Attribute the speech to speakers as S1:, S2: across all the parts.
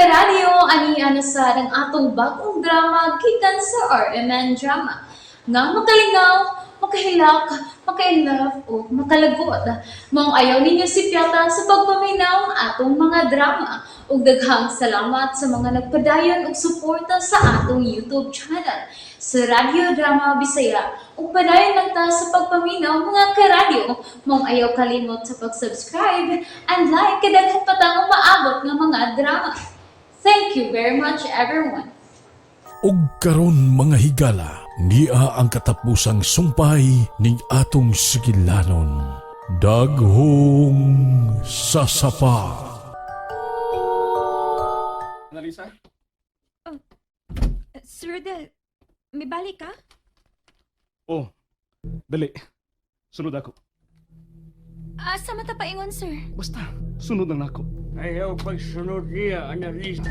S1: Karadyo, ani na sad ang atong bagong drama gikan sa RMN Drama nga makalingaw, makahilak, maka-inlove o makalagot. Maong ayaw ninyo sipyata sa pagpaminaw ang atong mga drama. Ug daghang salamat sa mga nagpadayon og suporta sa atong YouTube channel sa Radyo Drama Bisaya. Ug padayon lang ta sa pagpaminaw, mga karadyo. Maong ayaw kalimot sa pag-subscribe and like kay daghan pa tang umaabot nga mga drama. Thank you very much, everyone.
S2: Ug karon, mga higala, nia ang katapusang sumpay ning atong sugilanon. Daghong Sasapa.
S3: Analisa?
S4: Sir Rodel, may balik ka?
S3: Oh, dali. Sunod ako.
S4: Asa man ta paingon, sir?
S3: Basta, sunod lang nako.
S5: Ayaw pagsunod niya, Annalisa.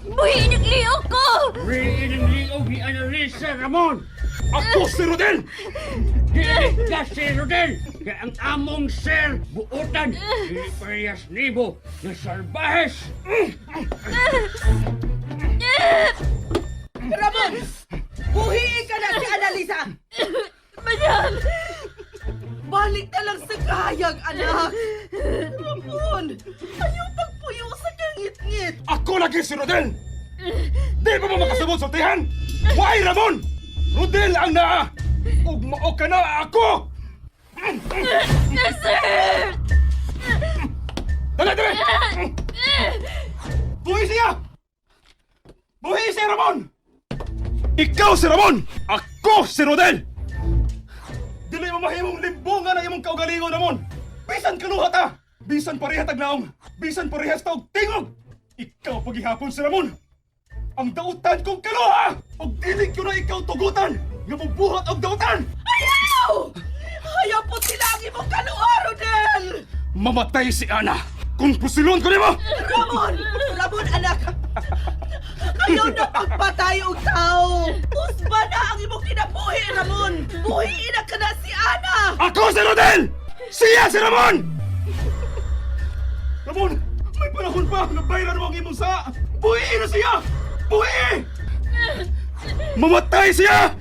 S4: Buhiin ang liog ko!
S5: Riin ang liog ni Annalisa, Ramon!
S3: Ako si Rodel!
S5: Dili ka si Rodel! Kaya ang among sir, buotan, dili parehas nimo na salbahes!
S6: Ramon! Buhiin ka na si Annalisa!
S4: Madam!
S6: Balik na lang sa kahayag, anak! Ramon! Ayaw pagpuyo sa kangit-ngit!
S3: Ako lagi si Rodel! Di ba mo makasabot sultihan? Why, Ramon? Rodel ang naa! Ug mao ka na ako!
S4: Sir!
S3: Dali, dali! Buhi siya! Buhi siya, Ramon! Ikaw si Ramon! Ako si Rodel! Dili mo mahimong limbungan ang imong kaugalingon, Ramon! Bisan kaluha ta! Bisan pareha tag naong! Bisan parehas ta og tingog! Ikaw pagihapon si Ramon! Ang dautan kong kaluha! Og dili ko na ikaw tugutan! Nga mubuhat og dautan!
S6: Ayaw! Ayaw po sila ang imong kaluha, Rodel!
S3: Mamatay si Ana! Kung pusilon ko nimo!
S6: Ramon! Ramon, anak! Ayaw na pagpatay og tao! Usba na ang imong kinabuhi, Ramon! Buhiin na ka na si Ana!
S3: Ako si Rodel! Siya si Ramon! Ramon, may panahon pa nga bayran mo ang imong saa! Buhiin na siya! Buhiin! Mamatay siya!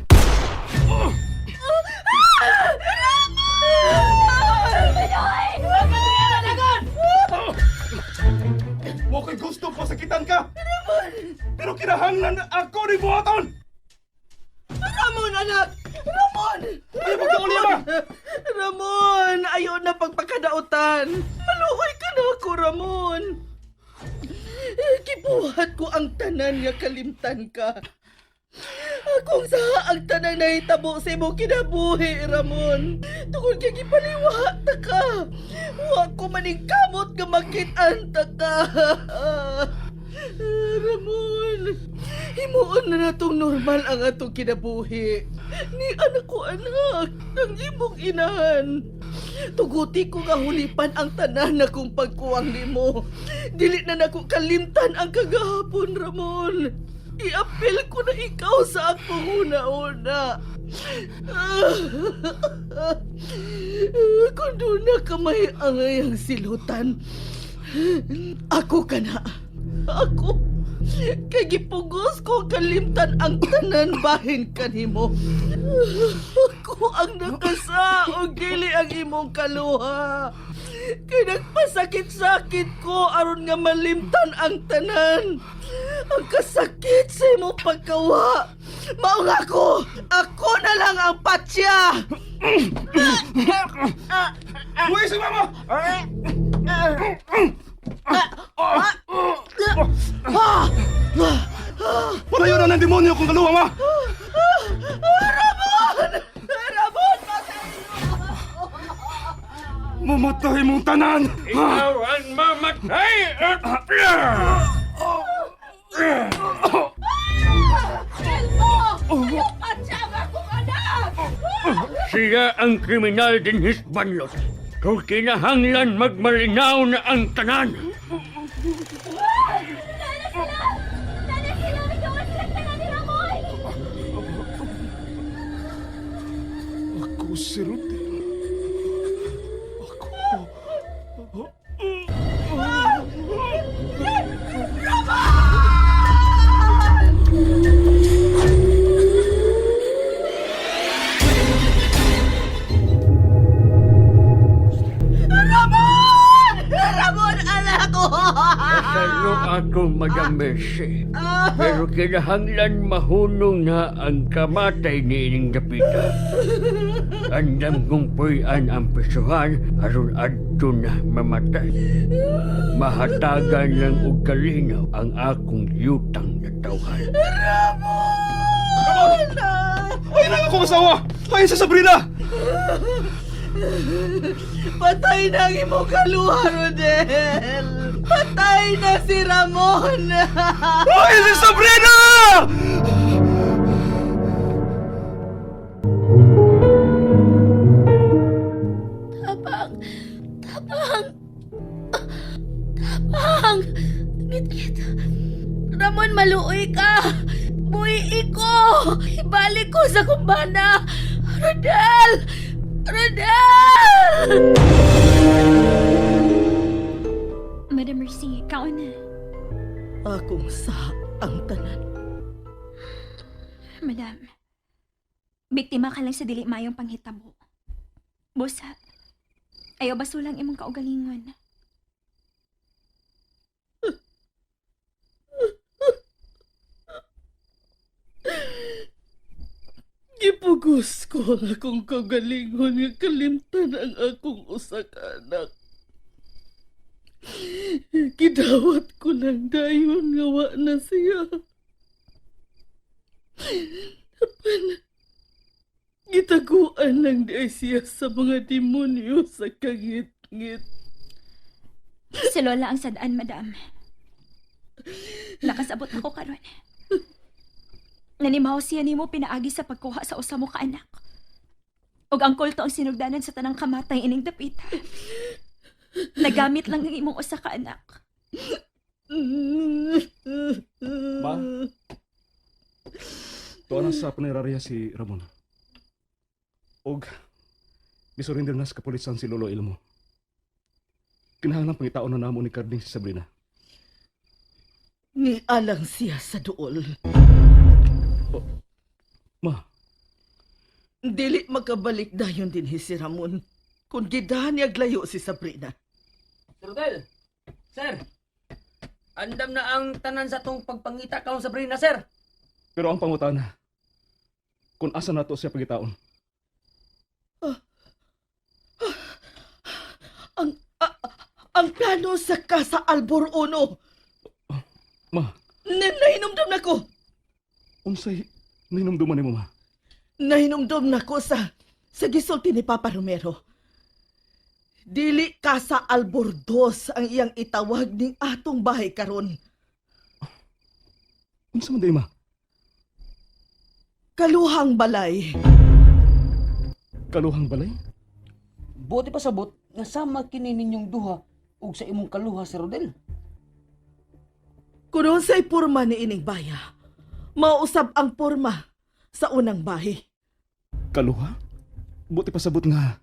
S6: Ramon!
S3: Wa ko'y gusto pasakitan ka! Pero kinahanglan ako ni buhaton!
S6: Ramon, anak! Ramon!
S3: Ayaw pagkauli ba?
S6: Ramon! Ayaw na pagpakadautan! Maluoy ka na ako, Ramon! Gibuhat ko ang tanan nga kalimtan ka. Akong sa ang tanang nahitabo sa imong kinabuhi, Ramon. Tungod kay gipaliwa ta ka. Wa ko maningkamot nga makit-an ta ka. Ramon, himuon na natong normal ang atong kinabuhi. Ni anak ko anak, ang imong inahan. Tuguti ko nga hulipan ang tanan na kong pagkuwang nimo. Dili na nako kalimtan ang kagahapon, Ramon. Iapil ko na ikaw sa akong una-una. Kung duna ka may angay ang silutan, ako ka na. Ako. Kay gipugos ko kalimtan ang tanan bahin kanimo. Ako ang nakasa og dili ang imong kaluha. Kay nagpasakit-sakit ko aron nga malimtan ang tanan. Ang kasakit sa imong pagkawa. Mao nga ako! Ako na lang ang patsya!
S3: Buhi si mama! Palayo na ng demonyo kung kaluha, ma!
S6: Ramon! Ramon! Patay
S3: Mamatay mong tanan!
S5: Ikaw ang mamatay!
S6: Elmo! Ayaw patsya ang akong anak!
S5: Siya ang kriminal dinhis banlot. Kung kinahanglan magmalinaw na ang tanan.
S4: Nana sila! Nana sila! May gawa silang tanan ni Ramon!
S3: Ako si Rodel. Ako.
S6: Ramon! Ramon, anak ko!
S5: Kasalo ako, Madam Mercy. Pero kinahanglan mahunong na ang kamatay ni ining dapita. Andam kong puy-an ang pisuhan aron adto na mamatay. Mahatagan lang og kalinaw ang akong yutang natawhan.
S3: Ramon! Ay, na akong asawa! Ay, si Sabrina!
S6: Patay na ang imong kaluha, Rodel! Patay na si Ramon!
S3: Ay, si Sabrina!
S4: Tapang! Tapang! Tapang! Ngit-ngit! Ramon, maluoy ka! Buhi ko! Ibalik ko sa kumbana! Rodel! Rodel!
S1: Madam Mercy, kaon na.
S6: Akong sa ang tanan.
S4: Madam, biktima ka lang sa dili mayong panghitabo. Busa, ayaw basulang imong kaugalingon.
S6: Gipugos ko ang akong kagalingon nga kalimtan ang akong usa ka anak. Gidawat ko lang dayon nga wa na siya. Apan, gitaguan lang di ay siya sa mga demonyo sa kangit-ngit.
S4: Si Lola ang sadaan, madam. Nakasabot ako karon. Nanimaw siya nimo pinaagi sa pagkuha sa usa mo ka anak. Og ang kulto ang sinugdanan sa tanang kamatay ining dapita. Nagamit lang ang imong usa ka anak.
S3: Ma? Tuwa na sa punerarya si Ramon. Og, misurrender na sa kapulisan si Lolo Elmo. Kinahanglan pangitaon na namo ni Carding si Sabrina.
S6: Nialang siya sa duol.
S3: Ma,
S6: Dili makabalik dayon din si Ramon. Kung gidahan niya glayo si Sabrina.
S7: Sir Rodel! Sir! Andam na ang tanan sa tong pagpangita karon sa Sabrina, sir!
S3: pero ang pangutana, kung asa nato siya pagitaon.
S6: Ang ang plano sa Casa Albor Uno.
S3: Ma,
S6: Nahinumdum na ko.
S3: unsay ninumduman nimo ma?
S6: Nahinumdum na ko sa gisulti ni Papa Romero. Dili Casa Albor Dos ang iyang itawag ning atong bahay karon.
S3: Unsa man day ma?
S6: Kaluhang balay.
S3: Kaluhang balay?
S7: Buti pa sabot nga sama kini ninyong duha ug sa imong kaluha, Sir Rodel.
S6: Kung unsay porma ni ining baya, mausab ang porma sa unang bahay.
S3: Kaluha? Buti pa sabot nga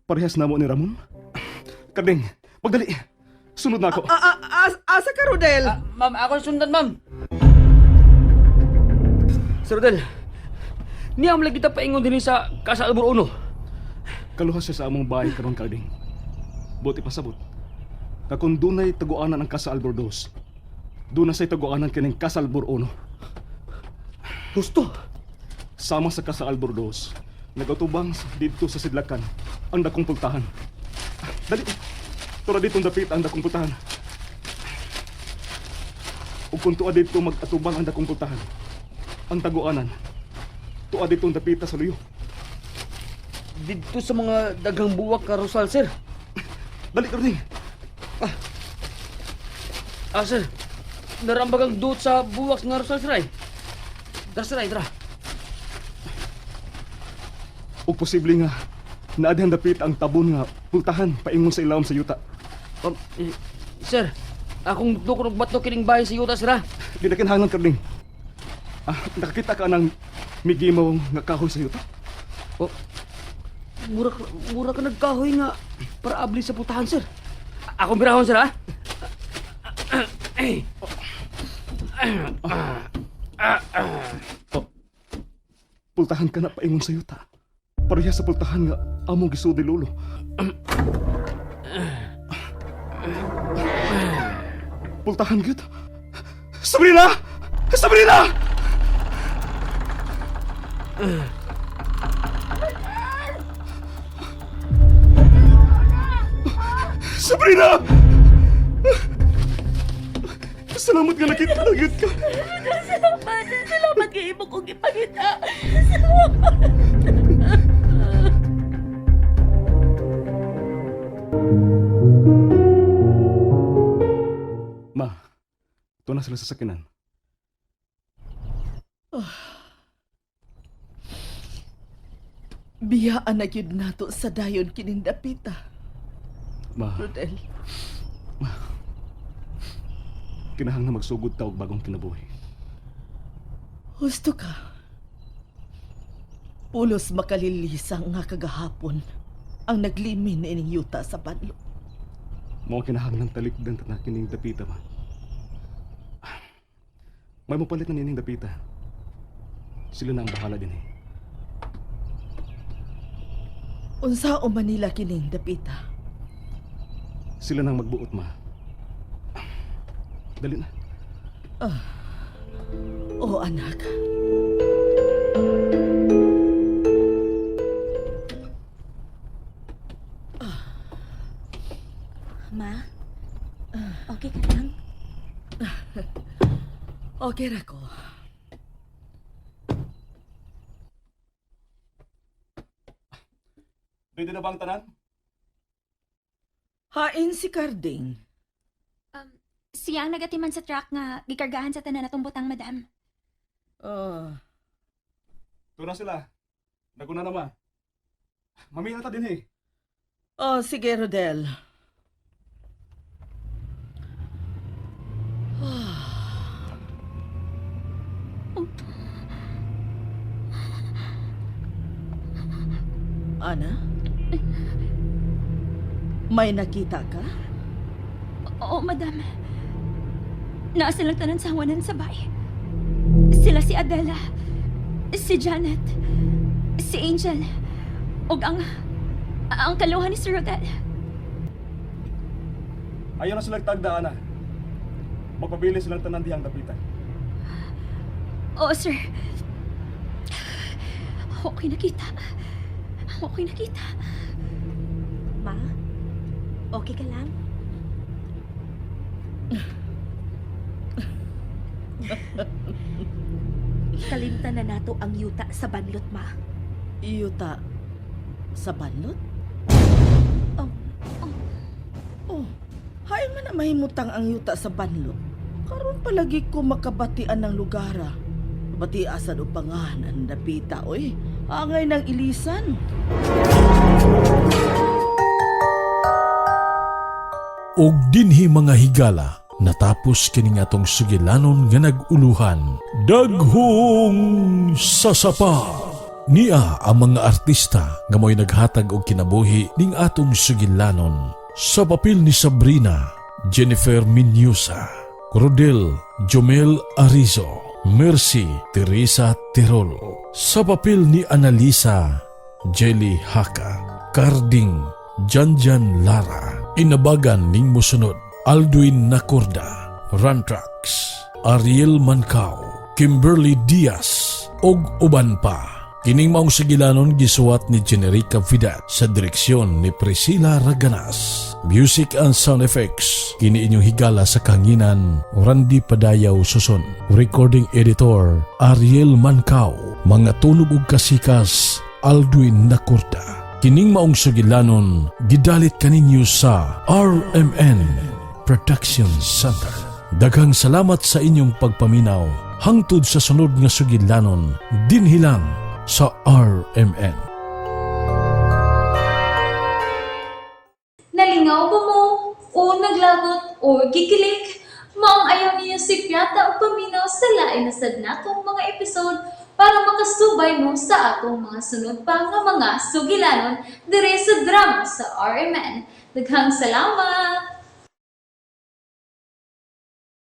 S3: parehas namo ni Ramon. Carding, pagdali. Sunod na ako.
S6: Asa ka, Rodel?
S7: Ah, ma'am, ako sundan, ma'am. Sir Rodel, niyam lagi ta paingon dinhi sa Casa Albor Uno.
S3: Kaluha siya sa among bahay karon Carding. Buti pa sabot. Nga kung dunay taguanan ang Casa Albor Dos, doon na sa'y taguanan kining Casa Albor Uno.
S7: Gusto.
S3: Sama sa Casa Albor Dos, nagatubang didto sa sidlakan ang dakong pultahan. Dali, tura ditong dapit ang dakong pultahan. Ug kung tuwa didto mag-atubang ang dakong pultahan, ang taguanan, tuwa ditong dapita sa luyo.
S7: Didto sa mga daghang buwak ka Rosal, sir.
S3: Dali, Carding.
S7: Ah, sir. Narambag ang duot sa buwak nga Rosal, sir ay. Tara, sir ay, tara.
S3: Ug posible nga naadhan dapit ang tabon nga pultahan paingon sa ilawom sa yuta.
S7: Eh, sir, akong dukon og bato kining bahay sa yuta, sir ah.
S3: Di na kinahanglan Carding. Ah, nakakita ka ng migimaw nga kahoy sa yuta?
S7: Oh, mura, mura ka nagkahoy nga para abli sa putahan, sir. Akong birahon, sir, ha? Ay.
S3: Pultahan ka na paingon sa yuta. Pareha sa pultahan nga among gisudi lolo. Pultahan gyud. Sabrina! Sabrina! Sabrina! Salamat nga nakita na gyud ka.
S6: Salamat! Salamat kay imo kong ipangita.
S3: Ma, ito na sila sa sakinan.
S6: Biyaan na gyud nato sa dayon kining dapita,
S3: Ma,
S6: Rodel.
S3: kinahanglan magsugod ta og bagong kinabuhi.
S6: Husto ka. Pulos makalilisang nga kagahapon ang naglimin na ining yuta sa banlo.
S3: Mao kinahanglan talikdan ta na kining dapita ma. May mopalit na nining dapita. Sila na ang bahala din eh.
S6: Unsa o Manila kining dapita?
S3: Sila na ang magbuot ma. Dali na.
S6: O anak.
S4: Ma, okay ka lang?
S6: Okay ra ko.
S3: Ready na ba ang tanan?
S6: Hain si Carding.
S4: Siya ang nagatiman sa truck nga gikargahan sa tanan natong butang, madam.
S6: Ah,
S3: Ito na sila. Naguna na ma. Mamaya na ta din eh.
S6: oh, sige Rodel. Ana? May nakita ka?
S4: Oo, madam. Naa silang tanan sa hawanan sa bay. Sila si Adela, si Janet, si Angel, ug ang kaluhan ni Sir Rodel.
S3: Ayaw na silang tagda, ana. Magpabili silang tanan dihang dapita.
S4: Oo, sir. Okay nakita. Okay nakita.
S8: Ma, okay ka lang? Kalimtan na nato ang yuta sa banlot, ma.
S6: Yuta sa banlot?
S4: Oh,
S6: Oh, hain man na mahimutang ang yuta sa banlot. Karon palagi ko makabatian ng lugar. Ah. Bati asan o pangan ang dapita, oy. Angay ng ilisan.
S2: Og dinhi mga higala, natapos kining atong sugilanon nga nag-uluhan. Daghong sasapa! Nia ang mga artista nga mo'y naghatag og kinabuhi ning atong sugilanon. Sa papel ni Sabrina, Jennifer Minyusa, Rodel Jomel Arizo, Mercy Teresa Tirolo. Sa papel ni Analisa, Jelly Haka, Carding, Janjan Lara, Inabagan ning musunod, Alduin Nacorda, Rantrax, Ariel Mancao, Kimberly Diaz, ug uban pa. Kining maong sigilanon gisuwat ni Generica Vidat sa direksyon ni Priscilla Raganas. Music and sound effects kini inyong higala sa kanginan Randy Padayaw Suson. Recording editor Ariel Mancao. Mga tunog ug kasikas Alduin Nakurda. Kining maong sugilanon gidalit kaninyo sa RMN Production Center. Daghang salamat sa inyong pagpaminaw. Hangtod sa sunod nga sugilanon, dinhi lang sa RMN.
S1: Nalingaw ba mo? O naglagot o gikilig? Maong ayaw niyo si Piata o paminaw sa lain na sad natong mga episode para makasubay mo sa atong mga sunod pa nga mga sugilanon dire sa drama sa RMN. Daghang salamat!